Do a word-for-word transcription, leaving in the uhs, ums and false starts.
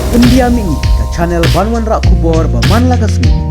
Pyndiah mihngi ka channel ban wanrah khubor ba man la ka sngi.